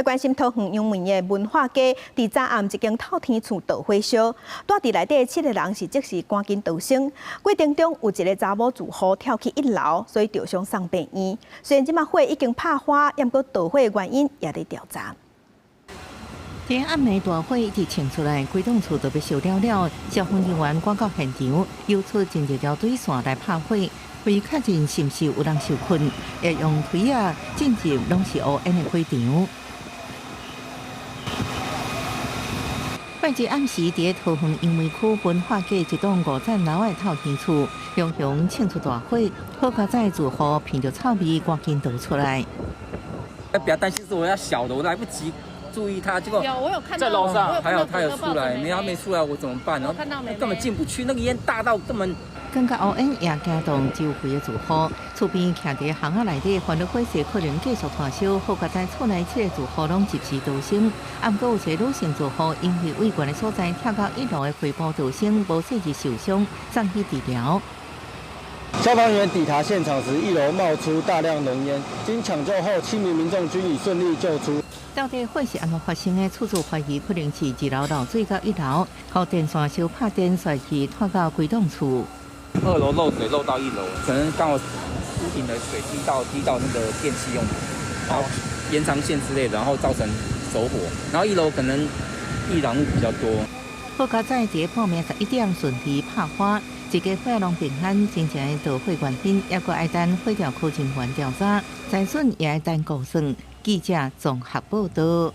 來關心桃園楊梅的文化街，佇昨暗一間透天厝著火燒，蹛佇內底的七個人是即時趕緊逃生。過程中有一個查某住戶跳去一樓，所以著傷送病院。雖然這馬火已經拍花，毋過著火的原因也佇調查。佇暗暝大火一直衝出來，規棟厝都欲燒了了。消防人員趕到現場，游出真濟條水線來拍火，為確認是毋是有人受困，會用梯仔進入攏是烏煙的火場。拜日暗時，佇桃園楊梅區文化街一棟五層樓的透天厝，雄雄衝出大火，好佳哉住戶聞著臭味，趕緊逃出來。比較擔心是我要小的，我來不及注意他，結果有我有看到在樓上，還好他有出來，沒他沒出來，我怎麼辦？然後根本進不去，那個煙大到根本。感覺烏煙也驚動周圍的住戶，厝邊徛佇巷仔內底，煩惱火勢可能繼續拖燒，好佳哉厝內七個住戶攏及時逃生。毋過有一個女性住戶因為位懸的所在跳到一樓的花圃逃生，無細緻受傷，送去治療。消防員抵達現場時，一樓冒出大量濃煙，經搶救後，7名民眾均已順利救出。到底火是按怎發生的？初步懷疑可能是二樓漏水到一樓，予電線燒拍電，煞去拖到規棟厝。二樓漏水漏到一樓，可能剛好屋頂的水滴到那個電器用品，然後延長線之類的，然後造成走火。然後一樓可能易燃物比較多。好佳哉佇破暝11點順利拍花，一家伙攏平安。真正的著火原因，猶閣愛等火調科人員調查，財損也愛等估算。記者綜合報道。